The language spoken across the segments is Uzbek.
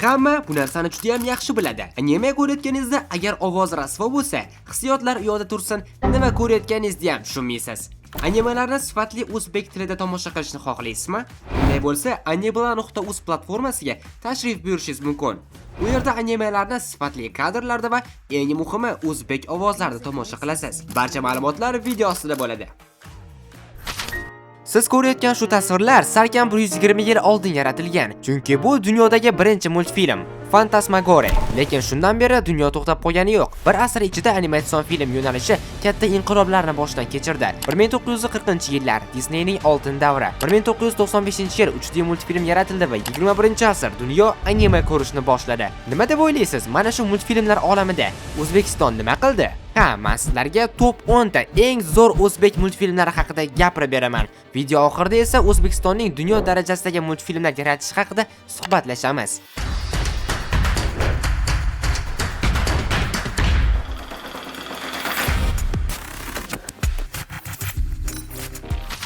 Hamma bu narsani juda ham yaxshi biladi. Anime ko'rayotganingizda agar ovoz rasvo bo'lsa, hissiyotlar u yoqda tursin, nima ko'rayotganingizni ham tushunmaysiz. Animelarni sifatli o'zbek tilida tomosha qilishni xohlaysizmi? Unday bo'lsa, animela.uz platformasiga tashrif buyurishingiz mumkin. U yerda animelarni sifatli kadrlarda va eng muhimi o'zbek ovozlarida tomosha qilasiz. Barcha ma'lumotlar video ostida bo'ladi. Siz ko'rayotgan shu tasvirlar salkam 120 yil oldin yaratilgan. Chunki bu dunyodagi birinchi multfilm Fantasmagore. Lekin shundan beri dunyo to'xtab qolgani yo'q. Bir asr ichida animatsion film yo'nalishi katta inqiloblarni boshdan kechirdi. 1940-yillar Disneyning oltin davri. 1995-yil 3D multfilm yaratildi va 21-asr dunyo anime ko'rishni boshladi. Nima deb o'ylaysiz? Mana shu multfilmlar olamida O'zbekiston nima qildi? Ha, men sizlarga top 10 ta eng zo'r o'zbek multfilmlari haqida gapirib beraman. Video oxirida esa O'zbekistonning dunyo darajasidagi multfilmlar yaratishi haqida suhbatlashamiz.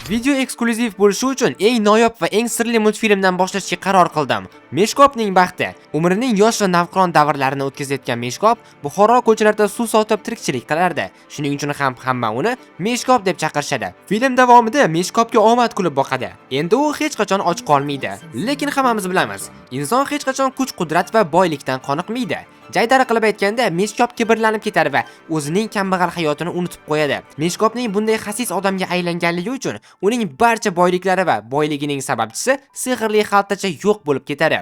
Video eksklyuziv bo'lishi uchun eng noyob va eng sirli multfilmdan boshlashga qaror qildim. Meshkobning baxti. Umrining yosh va navqiron davrlarini o'tkazayotgan Meshkob Buxoro ko'chalarida suv sotib tirikchilik qilardi. Shuning uchun ham hamma uni Meshkob deb chaqirishadi. Film davomida Meshkobga omad kulib boqadi. Endi u hech qachon och qolmaydi. Lekin hammamiz bilamiz, inson hech qachon kuch-qudrat va boylikdan qoniqmaydi. Jaydari qilib aytganda, Meshkob kibrlanib ketadi va o'zining kambag'al hayotini unutib qo'yadi. Meshkobning bunday xasis odamga aylanganligi uchun uning barcha boyliklari va boyligining sababchisi sehrli xaltacha yo'q bo'lib ketadi.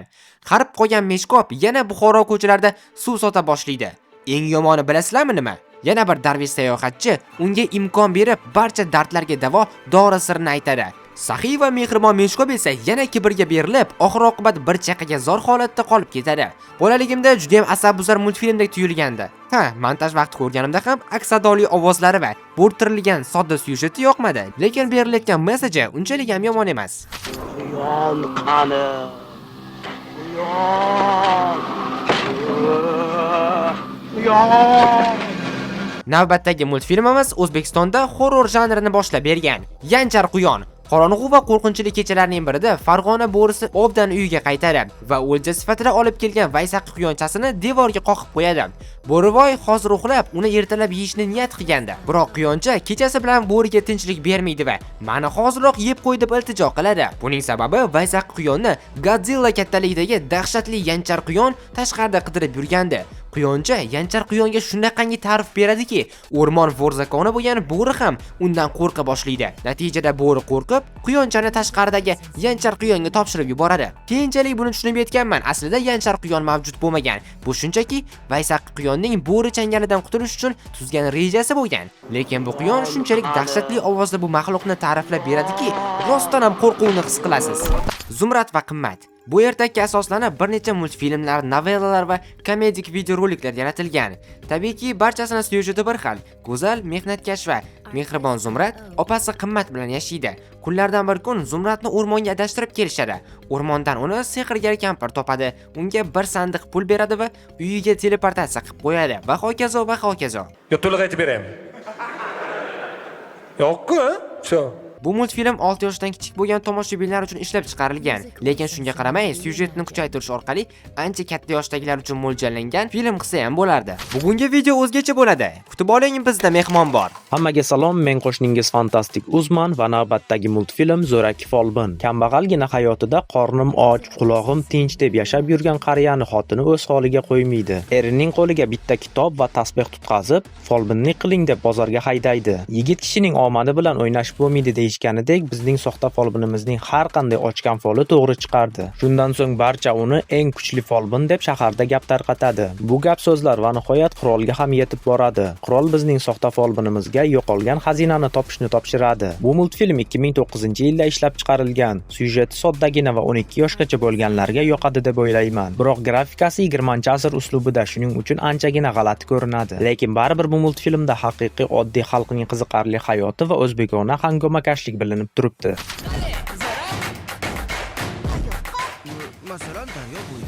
Qarib qolgan Meshkob yana Buxoro ko'chalarida suv sota boshlaydi. Eng yomoni bilasizlarmi nima? Yana bir darvish sayohatchi unga imkon berib, barcha dardlarga davo dori sirini aytadi. Saxiy va mehribon Meshkob esa yana kibrga berilib, oxir-oqibat bir chaqaga zor holatda qolib ketadi. Bolaligimda juda ham asabbuzar multfilmdek tuyulgandi. Ha, montaj vaqti ko'rganimda ham aks-sadoli ovozlari va bo'rttirilgan sodda syujeti yoqmadi, lekin berilayotgan meseji unchalik ham yomon emas. Quyon qani? Quyon! Quyon! Navbatdagi multfilmimiz O'zbekistonda horror janrini boshlab bergan. Yanchar quyon. Qorong'u va qo'rqinchli kechalarning birida Farg'ona bo'risi obdan uyiga qaytadi va o'lja sifatida olib kelgan vaysaqi quyonchasini devorga qoqib qo'yadi. Bo'rivoy hozir uxlab, uni ertalab yeyishni niyat qilgandi. Biroq quyoncha kechasi bilan bo'riga tinchlik bermaydi va "Mani hoziroq yeb qo'y" deb iltijo qiladi. Buning sababi vaysaqi quyonni Godzilla kattaligidagi dahshatli yanchar quyon tashqarida qidirib yurgandi. Quyoncha yanchar quyonga shunaqangi ta'rif beradiki, o'rmon vorzakoni bo'lgan bo'ri ham undan qo'rqa boshlaydi. Natijada bo'ri qo'rqib, quyonchani tashqaridagi yanchar quyonga topshirib yuboradi. Keyinchalik buni tushunib yetganman. Aslida yanchar quyon mavjud bo'lmagan. Bu shunchaki vaysaqi quyonning bo'ri changalidan qutulish uchun tuzgan rejasi bo'lgan. Lekin bu quyon shunchalik dahshatli ovozda bu maxluqni ta'riflab beradiki, rostdan ham qo'rquvni his qilasiz. Zumrad va Qimmat. Bu ertakka asoslanib bir necha multfilmlar, novellalar va komedik videoroliklar yaratilgan. Tabiiyki, barchasini syujeti bir xil. Go'zal, mehnatkash va mehribon Zumrad opasi Qimmat bilan yashaydi. Kunlardan bir kun Zumradni o'rmonga adashtirib kelishadi. O'rmondan uni sehrgar kampir topadi. Unga bir sandiq pul beradi va uyiga teleportatsiya qilib qo'yadi va hokazo va hokazo. Yo, to'liq aytib beraymi? Yo'q-ku, Shu. Bu multfilm 6 yoshdan kichik bo'lgan tomoshabinlar uchun ishlab chiqarilgan, lekin shunga qaramay syujetni kuchaytirish orqali ancha katta yoshdagilar uchun mo'ljallangan film qilsa ham bo'lardi. Bugungi video o'zgacha bo'ladi. Kutib oling, bizda mehmon bor. Hammaga salom, men qo'shningiz Fantastik Uzman va navbatdagi multfilm Zo'raki folbin. Kambag'algina hayotida qornim och, qulog'im tinch deb yashab yurgan qariyani xotini o'z holiga qo'ymaydi. Erining qo'liga bitta kitob va tasbeh tutqazib, folbinlik qiling deb bozorga haydaydi. Yigit kishining omadi bilan o'ynashib bo'lmaydi deyishganidek, bizning soxta folbinimizning har qanday ochgan foli to'g'ri chiqardi. Shundan so'ng barcha uni eng kuchli folbin deb shaharda gap tarqatadi. Bu gap so'zlar va nihoyat qirolga ham yetib boradi. Qirol bizning soxta folbinimizga yo'qolgan xazinani topishni topshiradi. Bu multfilm 2009-yilda ishlab chiqarilgan. Syujeti soddagina va 12 yoshgacha bo'lganlarga yoqadi deb o'ylayman. Biroq grafikasi 20-asr uslubida, shuning uchun anchagina g'alati ko'rinadi. Lekin baribir bu multfilmda haqiqiy oddiy xalqning qiziqarli hayoti va o'zbekona hangomakashlik bilinib turibdi. Masalan, daryo bo'yiga.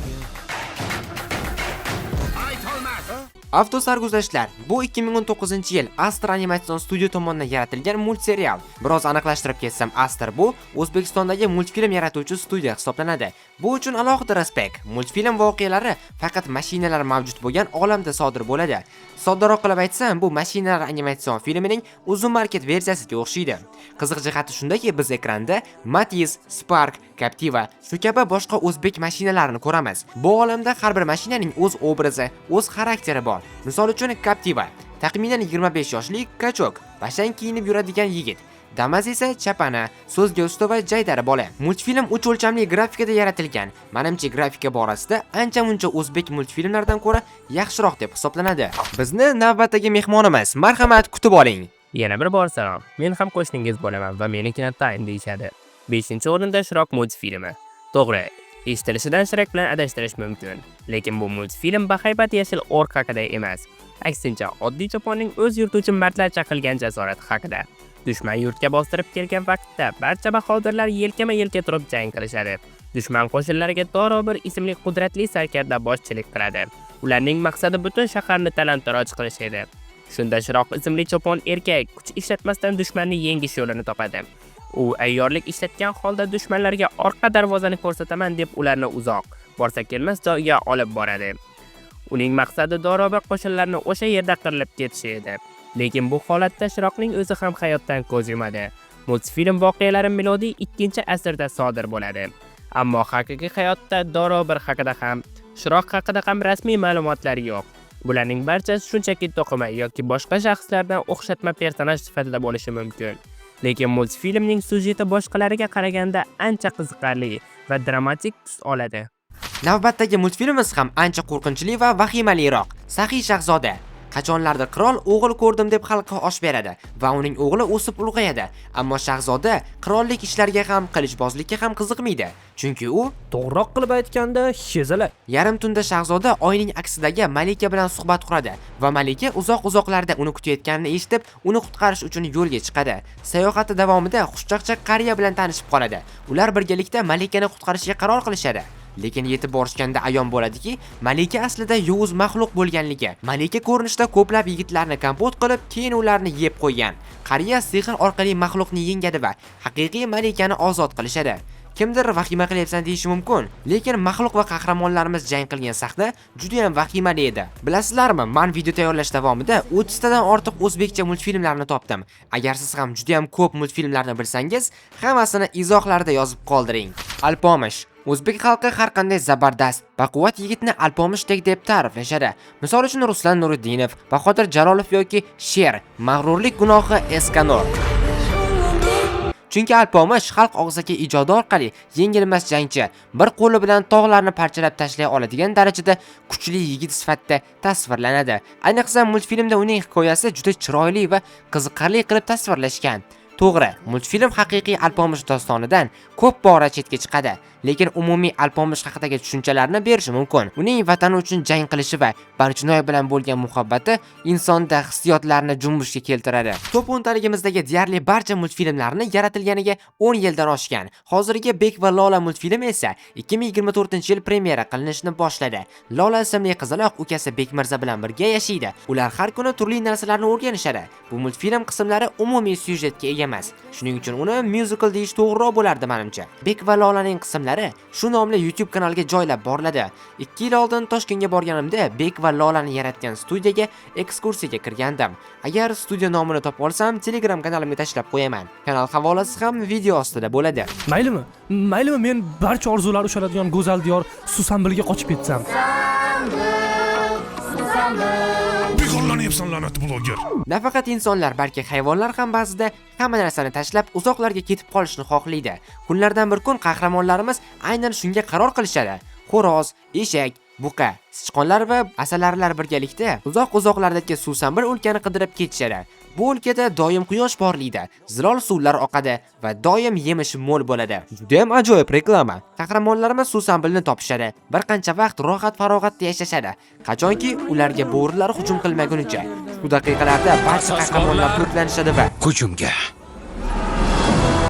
Avto sarguzashtlar bu 2019-yil Astra animatsion studiya tomonidan yaratilgan multserial. Biroz aniqlashtirib ketsam, Astra bu O'zbekistondagi multfilm yaratuvchi studiya hisoblanadi. Bu uchun alohida respekt. Multfilm voqealari faqat mashinalar mavjud bo'lgan olamda sodir bo'ladi. Soddaroq qilib aytsam, bu mashinalar animatsion filmining Uzum Market versiyasiga o'xshaydi. Qiziq jihati shundaki, biz ekranda Matiz, Spark, Captiva, shu kabi boshqa o'zbek mashinalarini ko'ramiz. Bu olamda har bir mashinaning o'z obrazi, o'z xarakteri bor. Misol uchun Captiva taxminan 25 yoshli качок, bashang kiyinib yuradigan yigit. Damas esa chapana, so'zga usta va jaydari bola. Multfilm 3 o'lchamli grafikada yaratilgan. Manimcha, grafika borasida ancha-muncha o'zbek multfilmlaridan ko'ra yaxshiroq deb hisoblanadi. Bizni navbatdagi mehmonimiz, marhamat, kutib oling. Yana bir bor salom. Men ham qo'shningiz bo'laman va meni Time deyishadi. 5-o'rinda Shrek multfilmi. To'g'ri, eshitilishidan Shrek bilan adashtirish mumkin. Lekin bu multfilm bahaybat yashil orq haqida emas. Aksincha, oddiy choponning o'z yurti uchun mardlarcha qilgan jasorati haqida. Dushman yurtga bostirib kelgan vaqtda barcha bahodirlar yelkama-yelka turib jang qilishadi. Dushman qo'shinlariga Dorobir ismli qudratli sarkarda boshchilik qiladi. Ularning maqsadi butun shaharni talon-taroj qilish edi. Shunda Shiroq ismli chopon erkak kuch ishlatmasdan dushmanni yengish yo'lini topadi. U ayyorlik ishlatgan holda dushmanlarga orqa darvozani ko'rsataman deb ularni uzoq, borsa kelmas joyga olib boradi. Uning maqsadi Dorobir qo'shinlarini o'sha yerda qirilib ketishi edi. Lekin bu holatda Shiroqning o'zi ham hayotdan ko'z yumadi. Multfilm voqealari milodiy 2-asrda sodir bo'ladi. Ammo haqiqiy hayotda Dorobir haqida ham, Shiroq haqida ham rasmiy ma'lumotlar yo'q. Bularning barchasi shunchaki to'qima yoki boshqa shaxslardan o'xshatma personaj sifatida bo'lishi mumkin. Lekin multfilmning syujeti boshqalariga qaraganda ancha qiziqarli va dramatik tus oladi. Navbatdagi multfilmimiz ham ancha qo'rqinchli va vahimaliroq. Saxiy shahzoda. Qachonlardir qirol o'g'il ko'rdim deb xalqqa osh beradi va uning o'g'li o'sib ulg'ayadi. Ammo shahzoda qirollik ishlariga ham, qilichbozlikka ham qiziqmaydi. Chunki u To'g'riroq qilib aytganda, hezalak. Yarim tunda shahzoda oyning aksidagi malika bilan suhbat quradi va malika uzoq-uzoqlarda uni kutayotganini eshitib, uni qutqarish uchun yo'lga chiqadi. Sayohati davomida xushchaqchaq qariya bilan tanishib qoladi. Ular birgalikda malikani qutqarishga qaror qilishadi. Lekin yetib borishganda ayon bo'ladiki, malika aslida yovuz maxluq bo'lganligi. Malika ko'rinishda ko'plab yigitlarni kompot qilib, keyin ularni yeb qo'ygan. Qariya sehr orqali maxluqni yengadi va haqiqiy malikani ozod qilishadi. Kimdir vahima qilyapsan deyishi mumkin, lekin maxluq va qahramonlarimiz jang qilgan sahna juda ham vahimali edi. Bilasizlarmi, men video tayyorlash davomida 30 tadan ortiq o'zbekcha multfilmlarni topdim. Agar siz ham juda ham ko'p multfilmlarni bilsangiz, hammasini izohlarda yozib qoldiring. Alpomish. O'zbek xalqi har qanday zabardast, baquvvat yigitni Alpomishdek deb ta'riflashadi. Misol uchun Ruslan Nuriddinov, Bahodir Jalolov yoki Sher, mag'rurlik gunohi Eskanor. Chunki Alpomish xalq og'zaki ijodi orqali yengilmas jangchi, bir qo'li bilan tog'larni parchalab tashlay oladigan darajada kuchli yigit sifatida tasvirlanadi. Ayniqsa multfilmda uning hikoyasi juda chiroyli va qiziqarli qilib tasvirlashgan. To'g'ri, multfilm haqiqiy Alpomish dostonidan ko'p bora chetga chiqadi, lekin umumiy Alpomish haqidagi tushunchalarni berishi mumkin. Uning vatani uchun jang qilishi va Barchinoy bilan bo'lgan muhabbati insonda hissiyotlarni junbushga keltiradi. Top 10 taligimizdagi deyarli barcha multfilmlarni yaratilganiga 10 yildan oshgan. Hozirgi Bek va Lola multfilmi esa 2024-yil premyera qilinishni boshladi. Lola ismli qizaloq ukasi Bekmirza bilan birga yashaydi. Ular har kuni turli narsalarni o'rganishadi. Bu multfilm qismlari umumiy syujetga ega emas. Shuning uchun uni myuzikl deyish to'g'riroq bo'lardi menimcha. Bek va Lolaning qismlari shu nomli YouTube kanalga joylab boriladi. 2 yil oldin Toshkentga borganimda Bek va Lolani yaratgan studiyaga ekskursiyaga kirgandim. Agar studiya nomini topa olsam, Telegram kanalimga tashlab qo'yaman. Kanal havolasi ham video ostida bo'ladi. Maylimi? Maylimi, men barcha orzular ushaladigan go'zal diyor Susambilga qochib ketsam? Bekorlanyapsan, la'nat bloger. Nafaqat insonlar, balki hayvonlar ham ba'zida hamma narsani tashlab uzoqlarga ketib qolishni xohlaydi. Kunlardan bir kun qahramonlarimiz aynan shunga qaror qilishadi. Xo'roz, eshak, buqa, sichqonlar va asalarilar birgalikda uzoq-uzoqlardagi Susambil o'lkani qidirib ketishadi. Bu o'lkada doim quyosh porlaydi, zilol suvlar oqadi va doim yemish mo'l bo'ladi. Juda ham ajoyib reklama. Qahramonlarimiz Susambilni topishadi. Bir qancha vaqt rohat farog'atda yashashadi. Qachonki ularga bo'rilar hujum qilmagunicha. Shu daqiqalarda barcha qahramonlar to'planishadi va Hujumga.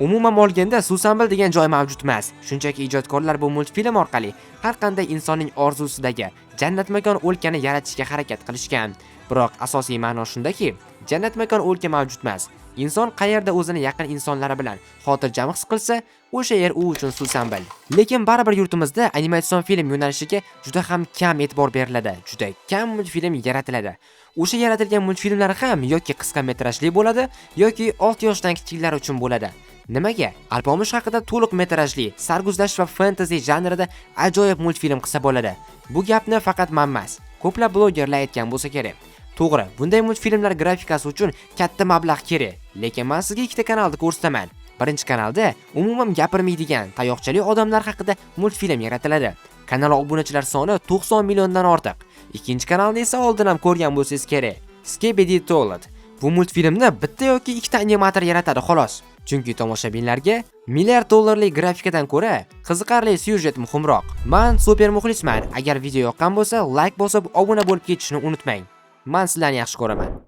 Umuman olganda, Susambil degan joy mavjud emas. Shunchaki ijodkorlar bu multfilm orqali har qanday insonning orzusidagi jannatmakon o'lkani yaratishga harakat qilishgan. Biroq asosiy ma'no shundaki, jannatmakon o'lka mavjud emas. Inson qayerda o'zini yaqin insonlari bilan xotirjam his qilsa, o'sha yer u uchun Susambil. Lekin baribir yurtimizda animatsion film yo'nalishiga juda ham kam e'tibor beriladi, juda kam multfilm yaratiladi. O'sha yaratilgan multfilmlar ham yoki qisqa metrajli bo'ladi, yoki 6 yoshdan kichiklar uchun bo'ladi. Nimaga? Alpomish haqida to'liq metrajli, sarguzasht va fentezi janrida ajoyib multfilm qilsa bo'ladi. Bu gapni faqat men emas, ko'plab blogerlar aytgan bo'lsa kerak. To'g'ri, bunday multfilmlar grafikasi uchun katta mablag' kerak, lekin men sizga ikkita kanalni ko'rsataman. Birinchi kanalda umuman gapirmaydigan tayoqchali odamlar haqida multfilm yaratiladi. Kanal obunachilar soni 90 milliondan ortiq. Ikkinchi kanalni esa oldin ham ko'rgan bo'lsangiz kerak. Skibidi Toilet. Bu multfilmni bitta yoki ikkita animator yaratadi, xolos. Chunki tomoshabinlarga milliard dollarlik grafikadan ko'ra qiziqarli syujet muhimroq. Man super muxlisman. Agar video yoqqan bo'lsa, like bosib, obuna bo'lib ketishni unutmang. Man sizlarni yaxshi ko'raman.